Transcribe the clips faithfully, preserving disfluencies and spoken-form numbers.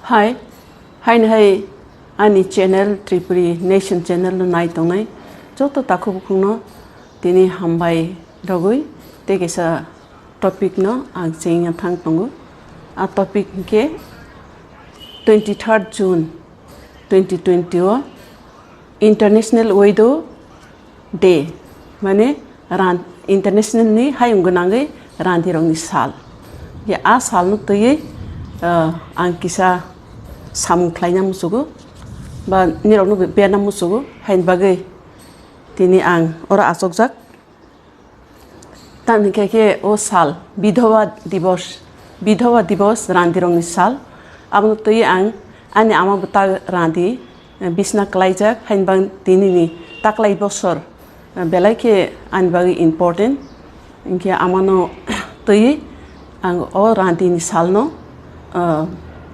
Hai, haini hai ani channel Tripuri Nation channel no nai tongnai joto takhuk bukhukno tini hambai rogwi tei kaisa topic no ang chengya thang tongo. A topic hwnkhe twenty third June twenty twenty o International Widow Day, mane ran-, international ni hayung gwnangwi randirokni sal. Ye a salno twiwi, ah, ang kisa samung khlaina muchugo, ba nirokno berna muchugo, haini bagwi tini ang oro achukjak. Tamni khe khe o sal, Bidhoba Divos, Bidhoba Divos, randirokni sal. Abono twiwi ang ani ama bwta randi, eh, bisna klaijak, hainbang tinini taklai bosor, eh, belai khe ani bagwi important. Hinkhe amano twiwi ang o randini salno, ah,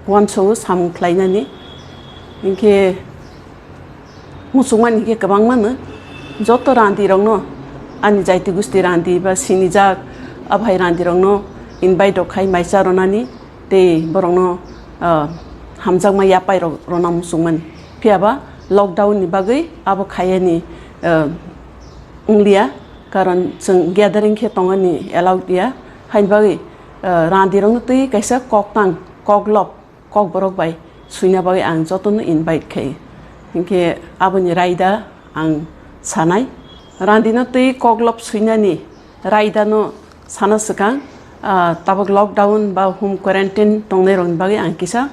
uansukgo samung khlainani. Hinkhe muchungmani hinkhe kwbangmano joto randirokno, ani jaiti gusti randi ba sinijak aphai randirokno invite rok khai mai cha rwnani tei borokno, ah, hamjakma yapai rok rwna muchungmani. Phiyaba lockdown ni bagwi abo khaiyani, ah, wngliya, karon chwng gathering khe tongani allowed ya. Haini bagwi, ah, randirokno twi kaisa koktang, koklop, kokborok bai swina bagwi ang jotono invite khai. Hinkhe aboni raida ang sanai. Randino twi koklop swinani raidano sana swkang, ah, tabuk lockdown ba home quarantine tongnairokni bagwi ang kisa,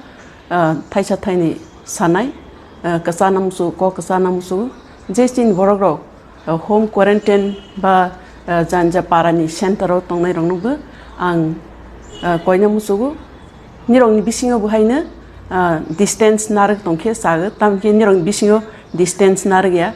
ah, thaisa thaini sanai, ah, kwchana muchungo, kok kwchana muchungo. Je chini borokrok, ah, home quarantine ba, ah, janja parani center o tongnairoknobo ang, ah, koina muchungo. Nirokni bisingo bo haino, ah, distance narwk tongkhe chago, tamokhe nirokni bisingo distance narwk ya,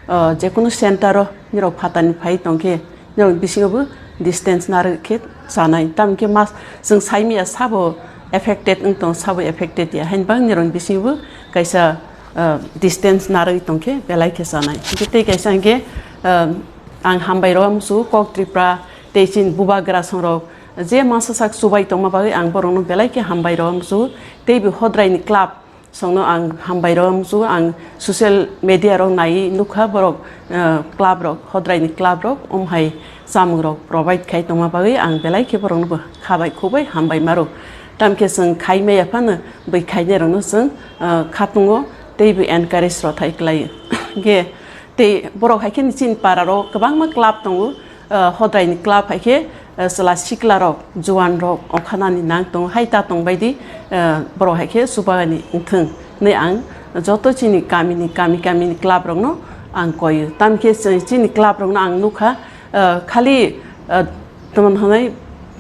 ah, jekunu center o nirok phatani phai tongkhe, nirok bisingo bo distance narwk khe chanai. Tamo khe mas, chwng sai manya sabo affected wng tong, sabo affected ya. Haini bagwi nirok bisingo bo kaisa, ah, distance narwk tong khe belai khe chanai. Hinkhe tei kaisa hinkhe, ah, ang hambai rw muchungo kok Tripura tei chini bubagra songrok je masa sak chubai tongma bagwi ang borokno belai khe hambai rw muchungo. Tei bo Hodraini club songno ang hambai rw muchungo, ang social media rok naiwi nukha borok, eh, club rok, Hodraini club rok, omo hai chamung rok provide khai tongma bagwi ang belai khe borokno bo khabai khukbai hambai maro. Tamkhe chwng khai maya phano bui khainai rokno chwng, eh, khatungo tei bo encourage rw thai kwlaio. Hinkhe tei borok hai khe chini para rok kwbangma club tongo, eh, Hodraini club hai khe, eh, chwla sikla rok, juan rok ongkhanani nang tongo, hai ta tong bai di, eh, borok hai khe chubagani wngthwng hinwi ang joto chini kamini, kami kamini club rokno ang koio. Tamkhe chini club rokno ang nukha, eh, khali, eh, tamoni hwnwi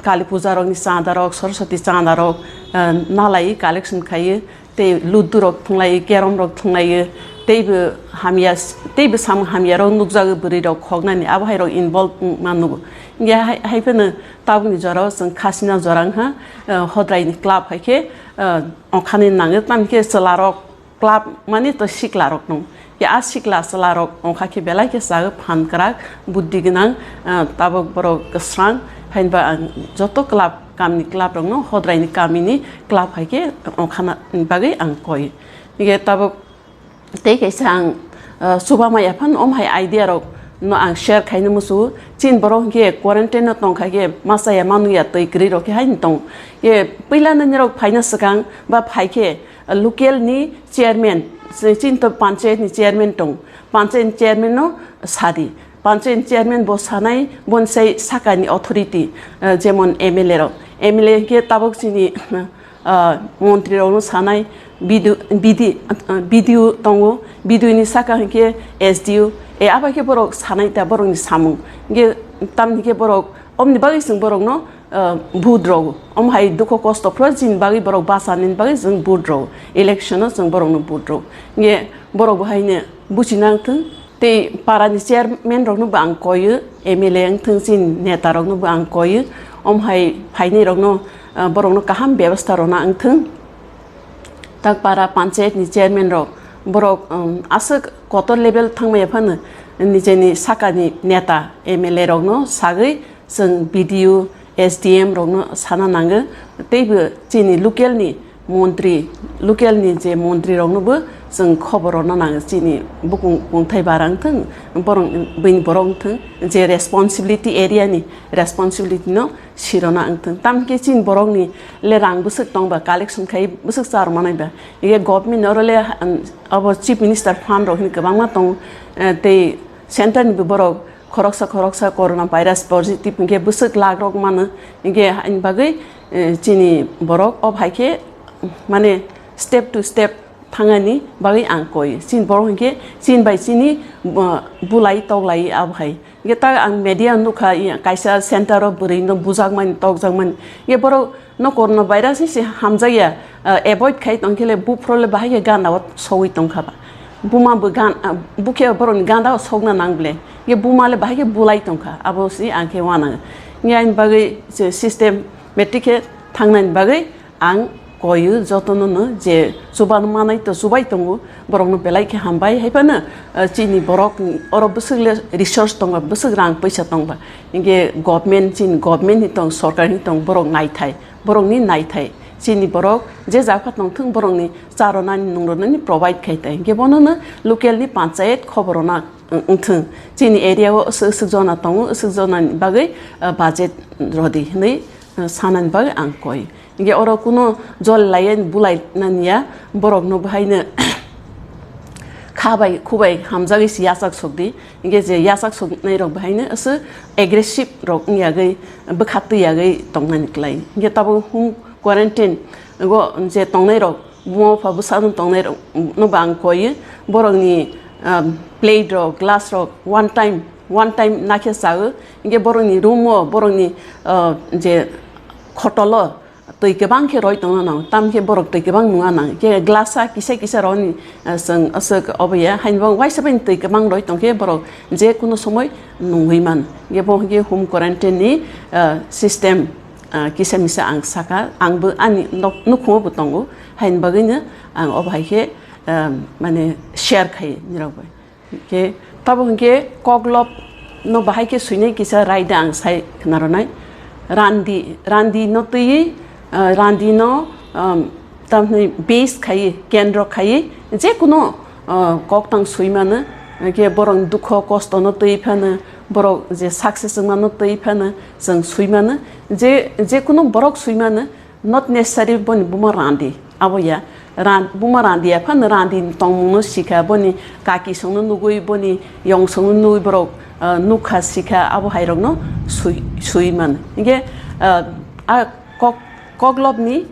Kali puja rokni chanda rok, Saraswati chanda rok, eh, nalai collection khaio. Tei ludu rok thwnglai, kerom rok thwnglai, teibo hamya, teibo samung hamya rok nukjago bwrwi rok khoknani, abo hai rok involve wngma nugo. Hinkhe hai, hai phano tabukni jora o chwng khasina jora wngkha, eh, Hodraini club hai khe, eh, ongkhani nango, tamo khe chwla rok club mani to sikla rok nung. Ya a sikla chwla rok ongkha khe belai khe chago phan kwrak, buddhi gwnang, ah, tabuk borok kwsrang, hainba ang joto club, kamini club rokno, Hodraini kamini club hai khe ongkhana bagwi ang koi. Hinkhe tabuk tei kaisa ang, ah, chuba maya phano omo hai idea rok no ang share khaina muchungo. Chini borok hinkhe quarantine no tongkha khe masa ya manu ya twi kwrwi rok khe haino tong. Ye puila no nirok phaina swkang ba phai khe, local ni chairman, chini to panchayat ni chairman tong, panchayat ni chairman no sadi, panchayat ni chairman bo sanai, boni sai sakani authority, eh, jemon M L A rok, M L A hinkhe tabuk chini, eh, montri rok no sanai, B D O, B D, eh, B D O tongo, B D O ni saka hinkhe S D O, e abo khe borok sanai ta borok ni samung, hinkhe tamni khe borok omni bagwi chwng borok no, ah, vote rw. Omo hai dukho kosto phuru chini bagwi borok bachanani bagwi chwng vote rw. Election o chwng borokno vote rw. Hinkhe borok bo haino buchina wngthwng. Tei para ni chairman rokno bo ang koio, M L A wngthwng, chini neta rokno bo ang koio. Omo hai phainai rokno, ah, borokno kaham bebostha rwna wngthwng. Tak para panchayat ni chairman rok, borok, um, aswk kotor level thangmaya phano nijeni sakani neta M L A rokno sagwi chwng B D O, S D M rokno sana nango, teibo chini local ni Montri, local ni je montri rok no bo chwng khobor rwna nango, chini bukung kungthai bara wngthwng, borok bini borok wngthwng, je responsibility area ni responsibility no sirona wngthwng. Tamkhe chini borok ni le rang bwswk tongba, collection khai bwswk charwma naiba. Ege government oro le, um, abo chief minister fund rok hini kwbangma tongo, eh, tei center ni bo borok khoroksa khoroksa corona virus positive hingke bwswk lak rok mano, hingke ani bagwi, eh, chini borok o hai khe mane step to step thangani bagwi ang koi. Chini borok hingke chini bai chini, uh, bulai toklai abo hai. Hingke ta ang media nukha, i, kaisa center o bwrwi no bujakmani tokjakmani. Hingke borok no corona virus ni se hamjakya, uh, avoid khai tongkhe le buphro le bahai khe gana o sogwi tongkha ba. Buma bo gan, uh, bukhe borok ni gana o sokna nang ble. Hingke buma le bahai khe bulai tongkha. Abo si ang khe wanang. Hingke ani bagwi se systematic khe thangnani bagwi ang koyu jotono no je chuban manai to chubai tongo, borok no belai khe hambai. Hai phano, eh, chini borok ni oro bwswk le resource tongba, bwswk rang paisa tongba. Hingke government, chini government ni tong, sorkar ni tong, borok naithai, borok ni naithai. Chini borok je jagha tongthwng borok ni charonani nungrwnani provide khai tai. Hingke bono no local ni panchayat khobor rwna wng-, wngthwng. Chini area o aswk aswk jona tongo, aswk jona ni bagwi, eh, budget rwdi hinwi, eh, sanani bagwi ang koi. Hingke oro kuno jol laiya ni bulai nani ya, borok no bahaino kha bai, khu bai hamjagwi se yachak sokdi. Hingke je yachak soknai rok bahaino aswk aggressive rok wng yagwi, bwkha twi yagwi tongnani klai. Hingke tabuk home quarantine go je tongnai rok, buma bupha bwsajwk tongnai rok no bo ang koi, borok ni, um, plate rok, glass rok one time, one time nakhe chago. Hingke borok ni room o, borok ni, uh, je khotolo twi kwbang khe roi tongna nango, tam khe borok twi kwbang nungna nango. Khe glasa kisa kisa roni, ah, chwng aswk obo ya, haini bagwi waisa bai twi kwbang roi tongkhe borok je kuno somoi nungwi mano. Hingke bo hingke home quarantine ni, ah, system, ah, kisa misa ang saka, ang bo ani nok nukhungo bo tongo, haini bagwino ang obo hai khe, ah, mane share khai nirok bai. Hingke tabuk hingke koklob no bahai khe swinai kisa raida ang sai khnaronai. Randi, randi no twiwi, ah, randi no, um, tamni base khai, kendro khai, je kuno, ah, koktang swi mano, hingke borok dukho kosto no twi phano, borok je success wngma no twi phano, chwng swi mano, je, je kuno borok swi mano, not necessary boni buma randi, abo ya. Ran-, buma randi ya phano randi tongmung no sikha, boni kaki song no nugui, boni yong song no nugui borok, ah, nukha sikha, abo hai rok no sui, sui man. Hingke, ah, a kok, koklob ni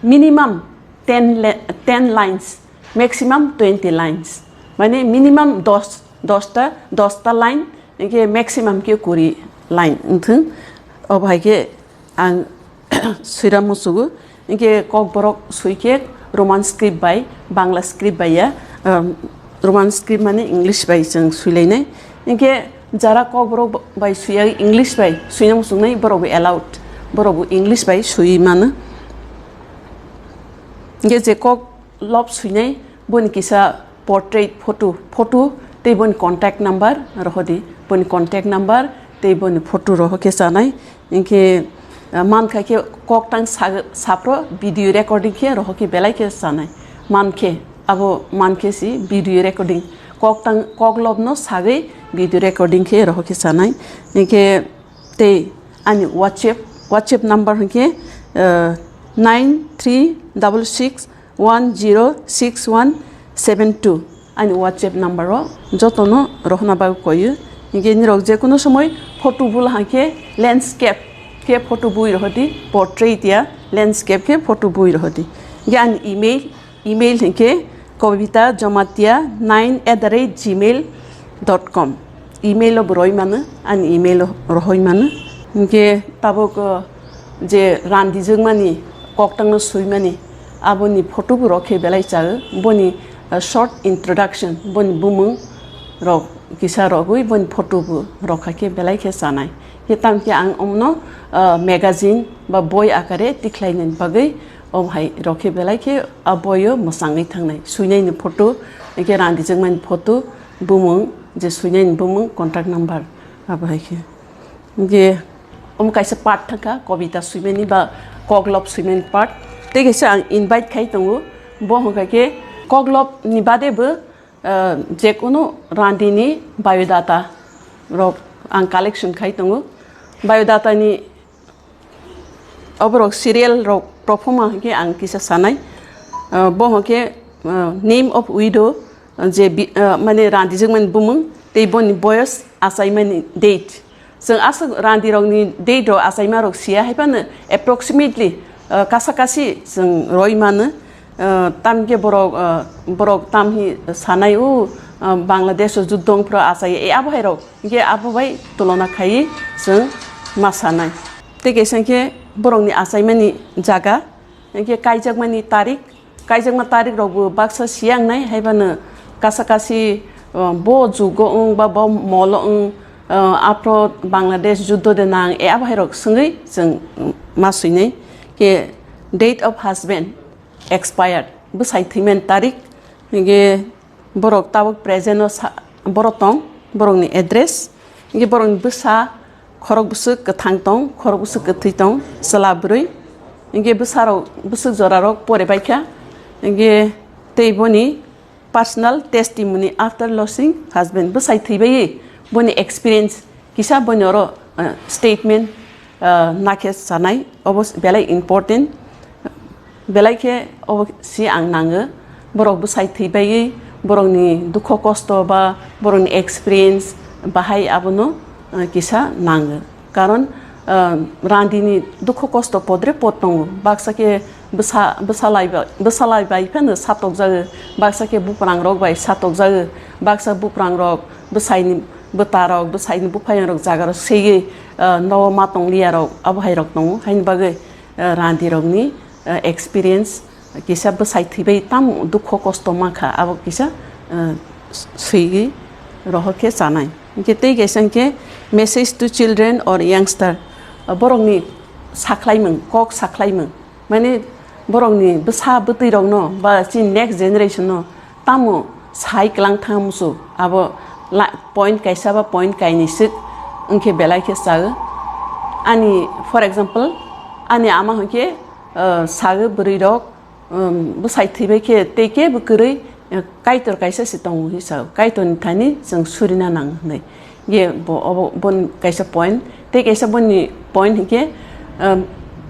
minimum ten le-, ten lines, maximum twenty lines. Mane minimum dos, dosta, dosta line, hingke maximum khe kuri line wngthwng. Obo hai khe ang swira musugo. Hingke kokborok swi khe Roman script bai, Bangla script bai ya, um, Roman script mane English bai chwng swilainai. Hingke jara kokborok bai swiya English bai swina muchungnai borok bo allowed. Borok bo English bai swi mano. Hingke je kok lob swinai boni kisa portrait photo, photo tei boni contact number rohodi, boni contact number tei boni photo roho khe chanai. Hingke, ah, mankha khe koktang sa-, saphro video recording khe roho khe belai khe chanai. Mankhe, abo mankhe si video recording. Koktang, koklobno sagwi video recording khe roho khe chanai. Hingke tei ani WhatsApp, WhatsApp number hingke, ah, nine three double six one zero six one seven two. Ani WhatsApp number o jotono rohna bagwi koyo. Hingke nirok je kuno somoi photo bul hangke landscape khe photo bui rohodi, portrait ya landscape khe photo bui rohodi. Hingke ani email, email hingke kobita jomatia nine at the rate gmail dot com. Email o bo roi mano, ani email o rohoi mano. Hingke tabuk, uh, je randijwkmani, koktangno swimani, aboni photo bo rok khe belai chao. Boni, uh, short introduction, boni bumung rok kisa rogwi boni photo bo rokha khe belai khe chanai. Khe tamo khe ang omno, uh, magazine ba boi akare tikhlainani bagwi om hai rok khe belai khe a boi o mwchangwi thangnai. Swinaini photo, hingke randijwkmani photo, bumung, je swinaini bumung, contact number, abo hai khe. Hingke omo kaisa part thangkha, kobita swimani ba koklop swimani part. Tei kaisa ang invite khai tongo, bo hwnkha khe koklop ni bade bo, ah, jekunu randi ni biodata rok ang collection khai tongo. Biodata ni oborok serial rok proforma hwnkhe ang kisa sanai. Ah, bo hwnkhe, ah, name of widow, je bi-, ah, mane randijwkmani bumung tei boni boyos achaimani date. Chwng aswk randirokni date rok achaimarok siya, haiphano approximately, ah, kasa kasi chwng roi mano. Ah, tamkhe borok, ah, borok tamhi sanai o, ah, Bangladesh o juddho wngphru achai, e abo hairok, hinkhe abo bai tulona khaiwi chwng ma sanai. Tei kaisa hinkhe borokni achaimani jaga, hinkhe kaijakmani tarik, kaijakma tarik rokbo baksa siya wngnai, haiphano kasa kasi, ah, bo jugo wng ba bo molo wng, ah, aphro Bangladesh juddho de nang, e abo hairok swngwi chwng ma swinai. Khe date of husband expired, bwsai thwimani tarik, hinkhe borok tabuk present o sa-, borok tong, borokni address, hinkhe borokni bwsa khorok bwswk kwthang tong, khorok bwswk kwthwi tong, chwla bwrwi, hinkhe bwsarok, bwswk jorarok pore baikha, hinkhe tei boni personal testimony after losing husband, bwsai thwibai boni experience kisa boni oro, ah, statement, ah, nakhe sanai, obo belai important. Belai khe obo si ang nango, borok bwsai thwi baiwi borokni dukho kosto ba borokni experience bahai abono, ah, kisa nango. Karon, ah, randini dukho kosto podre pod tongo. Baksa khe bwsa, bwsalai ba, bwsalai bai phano satokjago, baksa khe buprangrok bai satokjago, baksa buprangrok bwsaini bwtarok, bwsaini buphayangrok jagarok seiwi, ah, nogo ma tongliyarok, abo hairok tongo. Haini bagwi, ah, randirokni, ah, experience kisa bwsai thwibai tamo dukho kosto mankha, abo kisa, ah, swiwi rohor khe chanai. Hinkhe tei kaisa hinkhe message to children or youngster, ah, borokni sakhlaimung, kok sakhlaimung, mane borokni bwsa bwtwi rokno ba chini next generation no tamo sai kwlang thang musu, abo la-, point kaisa ba point kainwi swk wngkhe belai khe sao. Ani, for example, ani ama hwnkhe, ah, sao bwrwi rok, um, bwsai thwibai khe tei kebo kwrwi, eh, Kaitor kaisa se tongo hinwi sao, Kaitorni thani chwng surina nang hwnwi. Ye bo, obo, boni kaisa point. Tei kaisa boni point hinkhe, um,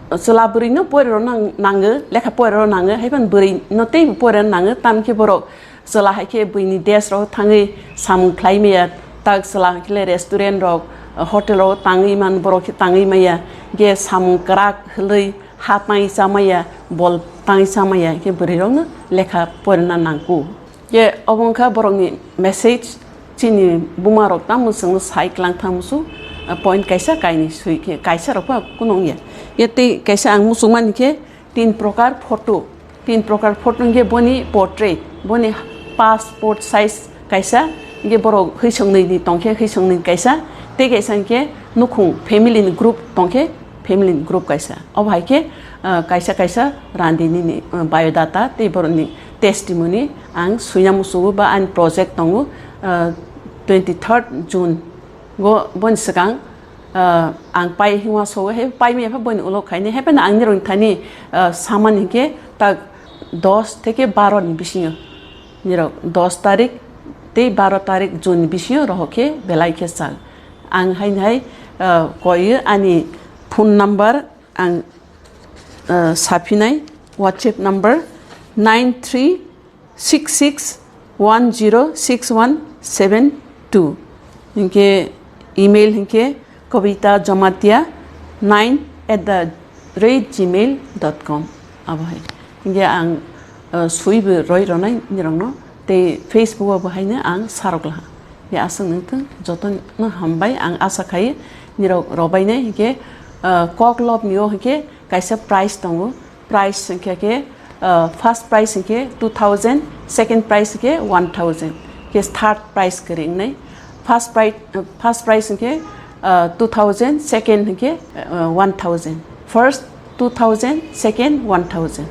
chwla bwrwino poirwrwna nango, lekha poirwrwna nango, haiphano bwrwino teibo poirwrwna nango, tamkhe borok chwla haikhe buini desh rok thangwi samung khlai maya, tak chwla haikhe le restaurant rok, hotel rok tangwi man, borok khe tangwi maya, ge samung kwrak hwlwi ha tangwi chamaya, bol tangwi chamaya, khe bwrwi rokno lekha poirwna nangkuk. Ye obo wngkha borokni message, chini buma rok tamo chwngno sai kwlang thang musu, ah, point kaisa kainwi swi khe, kaisa rok pha kunu wngya. Ye tei kaisa ang muchungmani khe tin prokar photo, tin prokar photo hwnkhe boni portrait, boni passport size kaisa, hwnkhe borok hwisongnwi ni tongkhe hwisongnwi kaisa, tei kaisa hwnkhe nukhung family ni group tongkhe family ni group kaisa. Obo hai khe, ah, kaisa kaisa randi nini, ah, biodata tei borokni testimony ang swina muchungo ba ani project tongo, ah, twenty third June o boni swkang, ah, ang pai hwnwa sogo, hai pai maya pha boni ulo khaini, hai phano ang nirok thani, ah, samani hinkhe tak dos theke baro ni bisingo, nirok dos tarik tei baro tarik June ni bisingo rohor khe belai khe chak. Ang haini hai, ah, koiyo ani phone number ang, ah, saphinai, WhatsApp number nine three six six one zero six one seven two. Hinkhe email hinkhe kobita jomatia nine at the rate gmail dot com. Abo hai. Hinkhe ang, ah, suibo roi ronai nirokno. Tei Facebook o bo haino ang sarok laha. Ye aswk nung thung, joto no hambai, ang asa khai nirok robai nai hinkhe, ah, kok lobni o hinkhe kaisa prize tongo. Prize hinkhe khe, ah, first prize hinkhe two thousand, second prize hinkhe one thousand, khe third prize kwrwi wngnai. First prize, ah, first prize hinkhe, ah, two thousand, second hinkhe, ah, one thousand. First two thousand, second one thousand.